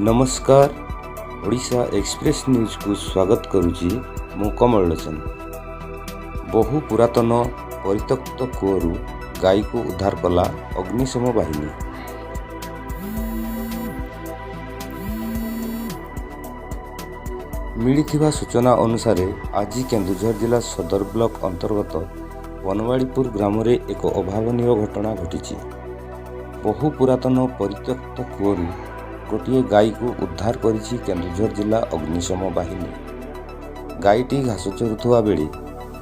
ନମସ୍କାର, ଓଡ଼ିଶା ଏକ୍ସପ୍ରେସ୍ ନ୍ୟୁଜ୍କୁ ସ୍ୱାଗତ କରୁଛି ମୁଁ କମଳ ଲୋଚନ। ବହୁ ପୁରାତନ ପରିତ୍ୟକ୍ତ କୂଅରୁ ଗାଈକୁ ଉଦ୍ଧାର କଲା ଅଗ୍ନିଶମ ବାହିନୀ। ମିଳିଥିବା ସୂଚନା ଅନୁସାରେ ଆଜି କେନ୍ଦୁଝର ଜିଲ୍ଲା ସଦର ବ୍ଲକ ଅନ୍ତର୍ଗତ ବନମାଳୀପୁର ଗ୍ରାମରେ ଏକ ଅଭାବନୀୟ ଘଟଣା ଘଟିଛି। ବହୁ ପୁରାତନ ପରିତ୍ୟକ୍ତ କୂଅରୁ ଗୋଟିଏ ଗାଈକୁ ଉଦ୍ଧାର କରିଛି କେନ୍ଦୁଝର ଜିଲ୍ଲା ଅଗ୍ନିଶମ ବାହିନୀ। ଗାଈଟି ଘାସ ଚରୁଥିବା ବେଳେ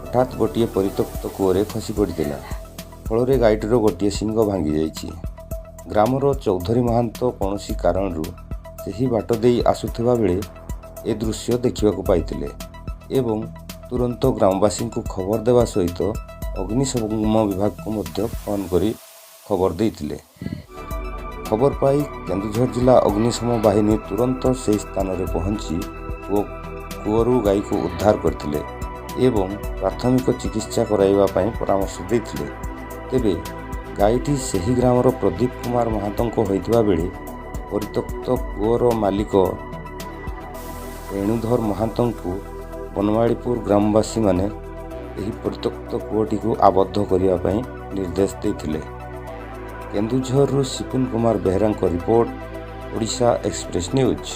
ହଠାତ୍ ଗୋଟିଏ ପରିତ୍ୟକ୍ତ କୂଅରେ ଖସି ପଡ଼ିଥିଲା। ଫଳରେ ଗାଈଟିର ଗୋଟିଏ ଶିଙ୍ଗ ଭାଙ୍ଗି ଯାଇଛି। ଗ୍ରାମର ଚୌଧୁରୀ ମହାନ୍ତ କୌଣସି କାରଣରୁ ସେହି ବାଟ ଦେଇ ଆସୁଥିବା ବେଳେ ଏ ଦୃଶ୍ୟ ଦେଖିବାକୁ ପାଇଥିଲେ ଏବଂ ତୁରନ୍ତ ଗ୍ରାମବାସୀଙ୍କୁ ଖବର ଦେବା ସହିତ ଅଗ୍ନିଶମ ବିଭାଗକୁ ମଧ୍ୟ ଫୋନ୍ କରି ଖବର ଦେଇଥିଲେ। ଖବର ପାଇ କେନ୍ଦୁଝର ଜିଲ୍ଲା ଅଗ୍ନିଶମ ବାହିନୀ ତୁରନ୍ତ ସେହି ସ୍ଥାନରେ ପହଞ୍ଚି କୂଅରୁ ଗାଈକୁ ଉଦ୍ଧାର କରିଥିଲେ ଏବଂ ପ୍ରାଥମିକ ଚିକିତ୍ସା କରାଇବା ପାଇଁ ପରାମର୍ଶ ଦେଇଥିଲେ। ତେବେ ଗାଈଟି ସେହି ଗ୍ରାମର ପ୍ରଦୀପ କୁମାର ମହାନ୍ତଙ୍କ ହୋଇଥିବା ବେଳେ ପରିତ୍ୟକ୍ତ କୂଅର ମାଲିକ ବେଣୁଧର ମହାନ୍ତଙ୍କୁ ବନମାଳୀପୁର ଗ୍ରାମବାସୀମାନେ ଏହି ପରିତ୍ୟକ୍ତ କୂଅଟିକୁ ଆବଦ୍ଧ କରିବା ପାଇଁ ନିର୍ଦ୍ଦେଶ ଦେଇଥିଲେ। କେନ୍ଦୁଝରରୁ ସିପୁନ କୁମାର ବେହେରାଙ୍କ ରିପୋର୍ଟ, ଓଡ଼ିଶା ଏକ୍ସପ୍ରେସ୍ ନ୍ୟୁଜ୍।